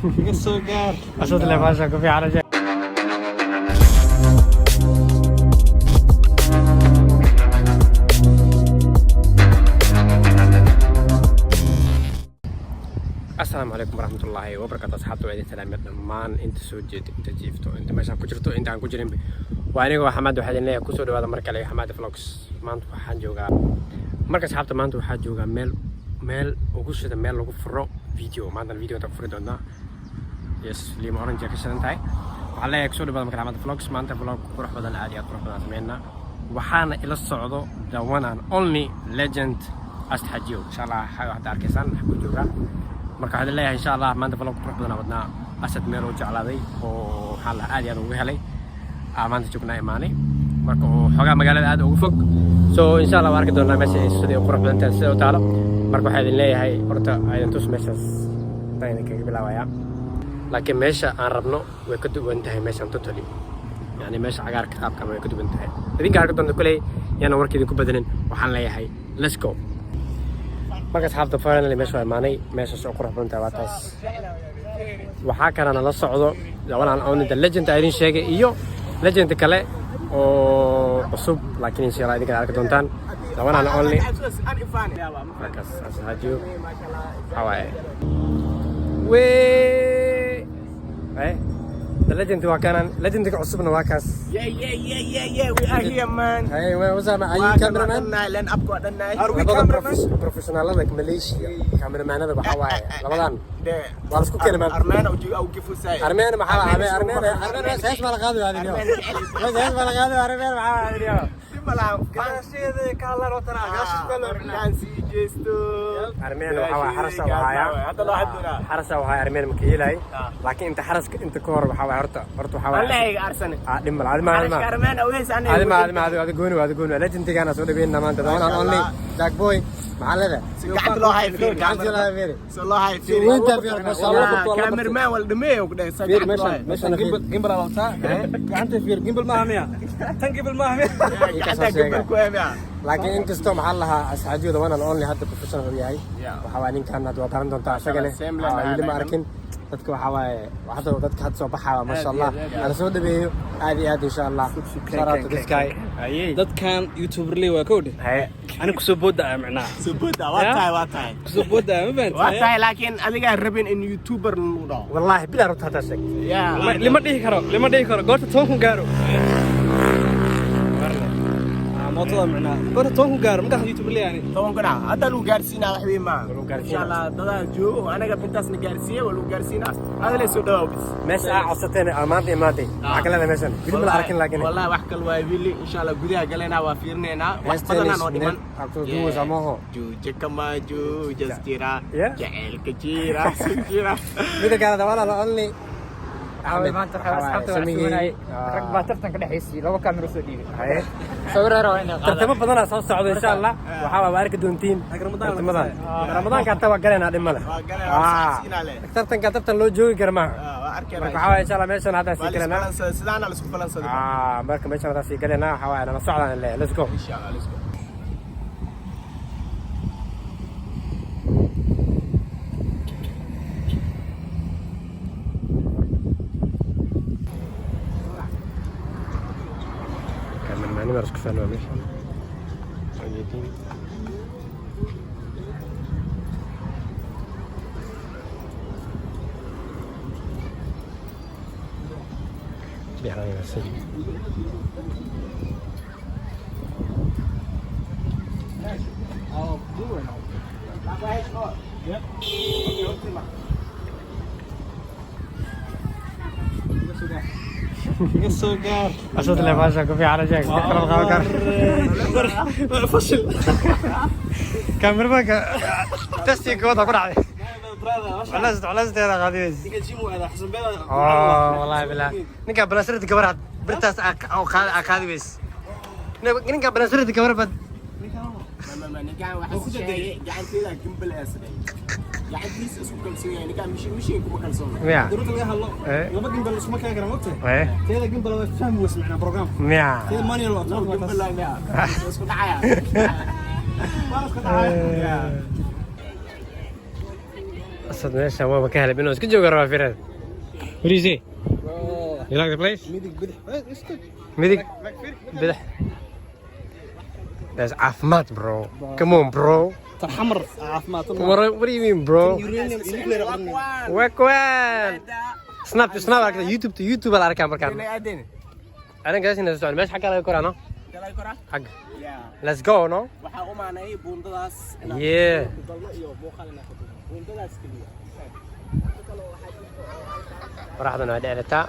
Iga soo gaar. Asad le baasha ku fiican. Asalaamu calaykum waraxmatullaahi wabarakaatu. Asxaabta, waa idin salaamay dhammaan, inta soo jeedo, inta jiifto, inta meeshaan ku jirto, inta aan ku jirin. Waa anigoo Xamaad. Waxaa idin leeyahay kusoo dhawaada mar kale Xamaad Vlogs. Maanta waxaan joogaa, marka asxaabta, maanta waxaa joogaa meel ugu shida, meel lagu furo video. Maantana video inta ku furi doonaa. Yes, Lima Orange ka shidan tahay. Waxaan leeyahay kusoo dhawaada markale Xamaad Vlogs. Maanta vlog qurux badan, aad iyo aad qurux badan sameynaa. Waxaana ila socdo the one and only legend Asad Xajiyo. Insha Allah hadda arkaysaan ku joogaa. Marka waxaan leeyahay, insha Allah maanta vlog qurux badan wadnaa. Asad meel uu jeclaaday oo waxaa la aad iyo aad ugu helay aa maanta joognaa, imaanay. Marka oo xoogaa magaalada aad ugu fog, so insha Allah waan arki doonaa meesha ay sidai u qurux badan tahay, sida u taalo. Marka waxaa idin leeyahay, horta idin tus meeshaas intaan idin kaga bilaabayaa, laakiin meesha aan rabno way ka duwan tahay meeshan totally. Yani meesha cagaarka qaabkan way ka duwan tahay. Idinka arki doonta kuley, yaana warka idinku badanin. Waxaan leeyahay let's go. Marka asxaabta, finally meesha waa imaanay. Meeshaas oo qurux badan tahay waa taas. Waxaa kalena la socdo the one and only, the legend aan idin sheegay, iyo legend kale oo cusub, laakiin insha Allah idinka arki doontaan. The one and only markaas Asxaajiyo waxaa waaye wee eh the legend waa kanan, legendka cusubna waa kaas. Yeah, we are here, man. Hey, what's up, man? Are you cameraman? Line up ko dhannahay. Labada professionalada Malaysia cameramanada waxaa waaye labadan. Waa la isku keenay maanta. Armena u gifusay. Armeen maxaa la Armeen Armeen Armeen hees baa la qaadi waa adiga. Hees baa la qaadi. Armeen maxaa adiga? Gaasheeda jeesto. Armeen waxaa waaye xarasa waxaaya. Hadda loo hadlaa. Xarasa waxaa Armeen ma ka yeelay, laakiin inta xaraska inta ka hor waxaa waaye horta waxaa waaye Wallahi arsane. Ah, dhib male, adi ma adi ma Xarashka Armena ugeys anay. adi ma adi ma adi adi gooni adi gooni. Legendigana soo dhaweynaa maanta, the one and only Jack Boy. Maxaa leedahay? Si gacanta loo hayo fiir. Gacanta loo hayo fiir. So loo hayo fiir. Weyntaa fiir, masha Allah. Cameraman wal dhameeyo ku dhahay. Fiir meeshan, meeshan fiir. Gimbal aa wataa gacanta, fiir. Gimbal maaha miya tan? Gimbal maaha miya? Gacanta gimbal ku hayo. Laakiin inkastoo maxaa lahaa asxaajiyada one and only hadda professional uu yahay, waxaa waaye ninkan hadda waa baran doontaa isaga leh. Same line. Weli ma arkin dadka. Waxaa waaye hadda dadka hadda soo baxaya, masha Allah, ala soo dhaweeyo aad iyo aad insha Allah. Shout out to this guy. Dadkan youtuberley waa kowdhe. Haye. Ani kusoo boodaya macnaha. So boda waa tahay, waa tahay. Kusoo boodaya, ma Waa fahanti? tahay, laakiin adiga rabin in YouTuber lagu dhaho. Wallahi bilaa rabta hataa sheeg. Yeah. Lima dhihi karo, lima dhihi karo. Goorta 10,000 gaaro mootada macnaha, goorta 10,000 gaaro markaas youtuberley ani. 10,000 ah hadda lagu gaarsiinaa, wax weyn maaha. Lagu gaarsiinaa. Insha Allah dadaa joogo anaga intaasna gaarsiiye, waa lagu gaarsiinaa. Adale soo dhawaa bis. Meesha aa codsateen aa maanta imaatay, maxaa ka leedahay meeshan? Weli ma la arkin laakiin. Wallahi wax kale waay wili. Insha Allah gudaha galaynaa, waa fiirinaynaa. Wax badanaa noo dhiman. Amaho. Juuje kama juujas jira. Yeah. Jaceylka jira si jira. Mida kale, the one and only Axmed. Maanta waxaa asxaabta wax suganayay, rag baa tartanka dhexaysii laba kaamiro soo dhiibay. Haye. Sawir yar waa inay qaadaan. Tartamo badanaa soo socda insha Allah. Waxaa waa arki doontiin Ramadaan. tartamadan. Ramadaanka hataa waa galaynaa, dhib male. Waa galaynaa, waa socodsiinaa leh. Tartanka tartan loo joogi kara maaha. Waa arkaynaa. Marka waxaa waaye insha Allah meeshan hadda sii Waa la galaynaa. isbalansaday, sidaana la isku balansaday. Marka meeshan hadda sii galaynaa, waxaa waaye nala socdaan le. Let's go. Insha Allah, let's go. Cameraman baa isku fahmaa meeshan. Waa jeedin. Behind the scene. Iga soo gaar. Asad le baasha ku fiican sheeg. Kala qaban kar. Fashil. Cameramanka testi kooda ku dhacday. Culays teeda qaadiyeys. Ninka jimu aada Xasan Beeda. Oh, wallahi billah. Ninka balasrida gabar birtaas oo qaadi weys. Ninka balasrida gabar bad. Ninkaan waxaa sheegay gacanteeda gimbal ee gacantiisa isku kalsoon yahay. Ninkaan mishiin kuma kalsoona. Miya. Daruurta laga hadlo. Eh. Laba gimbal isuma keeni kara, mogtahay? Eh. Teeda gimbal waa fahmi weys macnaa program. Miya. Teeda manual waa Laba gimbal laa miya isku dhacaya. Waa isku dhacaya. Asad meesha waaba ka helay inuu iska jooga rabaa fiirada. What do you say? You like the place? Midig, bidix. It's good. Midig, Like, fiir. Bidix. That's caafimaad, bro. Come on, bro. Tan xamar caafimaad. What do you mean, bro? Uranium iyo nuclear qabanaya. Wakwan. Snap, snap aragta YouTube to YouTube la arkaa markaan. Inay aadeen. Arin gaasina socon meesha xagga laga koraa, no? Dalay koraa. Xagga. Yeah. Let's go, no? Waxaa u maanay buundadaas inaan ku galno iyo muuqaal inaan ku duubno. Buundadaas keliya. Qoraxdana waa dheerataa.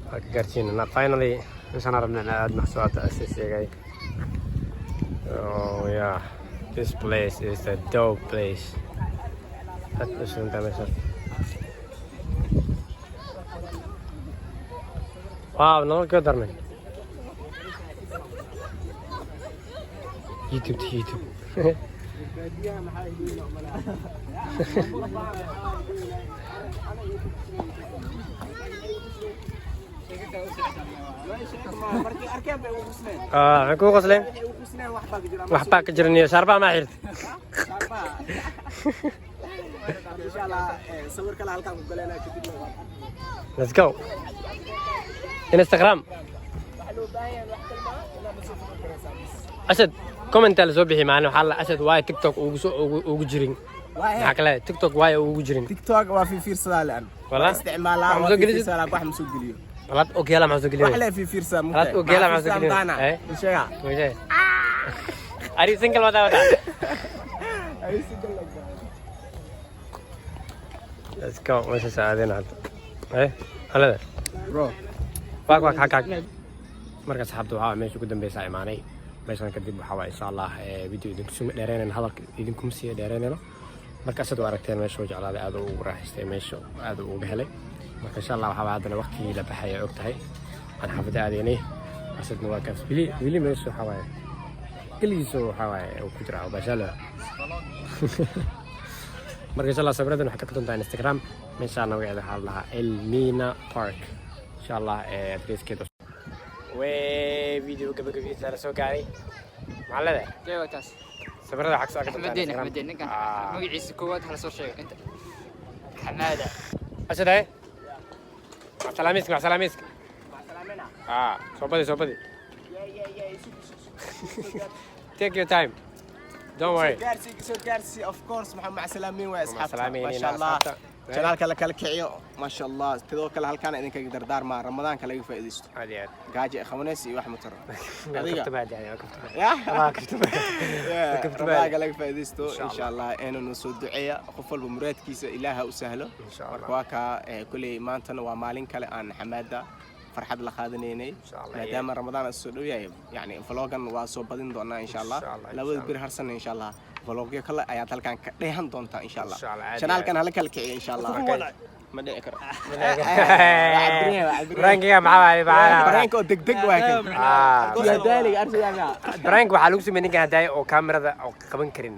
Waa ka gaarsiinana finally meeshaan rabna inaan aadno socota asi sheegay. Oh yeah, this place is a dope place. Aad u shidantaa meeshaan. Wow, nolol ka darmay. YouTube to YouTube. Baadiyaha maxaa idin malaa. Markii arkeen bay ugu qusleen. Ah, maxay kugu qosleen? Waxay ugu qusleen wax baa ka jira. Wax baa ka jiran iyo shaarbaa maa xirta. Shaarbaha. Insha Allah, sawir kale halkaan ku galeynaa kadibna waa. Let's go. Instagram. Waxaa loo baahan yahay wax kale maaha inaad soo fotogaraysaa bis. Asad comment la soo bixi maalin waxaa la Asad waay TikTok ugu soo ugu jirin. Maxaa kale TikTok waay ugu jirin. TikTok waa fiirsadaa laan. Wala? Isticmaalaa Wax ma waa soo gelisid? fiirsadaa, wax ma soo geliyo. Walaad ogeela maxaa soo Wax gelin. lee fiirsadaa Walaad ogeela maxaa soo gelin. Eh? Sheega. Wajay. Are you single wada wada? Are you single like that? Let's go. Meesha saadeen hadda. Eh? Alada. Bro. Waak waak xag xag. Marka asxaabta waxaa meesha ugu dambeysa imaanay. Meeshan kadib waxaa waa insha Allah video idinku sii dheereynayna, hadalka idinkuma sii dheereynayno. Marka asad waa aragteen meesha uu jeclaaday, aad ugu raaxaystay meesha, aad uga helay. Marka insha Allah waxaa haddana waqtigii la baxaya og tahay aan xaafadda aadaynay. Asadna waa kaas wili wili meesha waxaa waaye keligiisa waxaa waaye uu ku jiraa baashaala. Marka insha Allah sawiradan waxay ka doontaa Instagram. Meeshaana magaceeda waxaa la dhahaa Elmina Park insha Allah. Adreeskeeda wee video gabagabiisa la soo gaaray. Maxaa leedahay? Jawaabtaas. Sawirada waxaa kasoo arki doontaa Axmedeen. Instagram. Axmedeen ninkan Ah. magaciisa koowaad hala soo sheego inta Xamaada. Asad haye, macsalaamiiska, macsalaamiiska. Ah, soo badi, soo badi. Take your time, don't worry. Gaarsi soo gaarsi, of course. Maxaa macsalaameyn waay asxaabta. Macsalaameynayna Masha Allah. asxaabta. Janaalka la kala kiciyo, masha Allah. Sidoo kale halkaan idinkaga dardaarmaa Ramadaanka laga faa'iidaysto. Aad iyo aad. Gaajo ay qabanaysa iyo wax ma taro. Adiga. Kafta baadi, waa kafta. Yeah. Waa kafta. Yeah, Kafta. Ramadaanka laga faa'iidaysto Insha insha Allah. Inuu soo duceeya qof walba muraadkiisa Ilaaha u sahlo. Insha Allah. Marka waa kaa kuley maantana waa maalin kale aan xamaada farxad la qaadanaynay Insha Allah, maadaama Ramadaan is soo dhow yahay, yani vlogan waa soo badin doonaa insha Allah. Insha Allah, Labada insha bir harsan insha Allah vlogyo kale ayaad halkan ka dheehan doontaa insha Allah. Insha Allah, aad iyo Janaalkan hala kala kiciyo insha Allah. Ma dhici karo. Prankiga maxaa waaye maxaa? Prank oo degdeg waay kan. Ah. Yaa daaliga arsigaa. Prank waxaa lagu sameeyay ninkan hadaaye oo kaamirada oo qaban karin.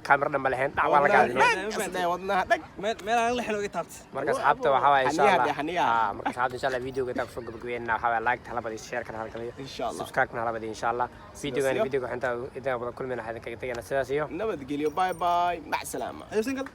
Kaamira dhan ma lahayn, dhac waa laga hadlay. Dhag wadnaha dhag. Meel aan la xilo iga taabtay. Marka asxaabta waxaa waaye insha Xaniyaha Allah. dee, xaniyaha. Ah, marka asxaabta insha Allah videoga intaan kusoo gabagabeynaa waxaa waaye like hala badiyo, share kana hala kaliyo. Insha Allah. Subscribe kana hala badiyo insha Allah. Videogan iyo. Videoga intaan intaan wada kulmayna waxaan idinkaga tegaynaa sidaas iyo Nabadgelyo, bye bye, mac salaama. Are you single?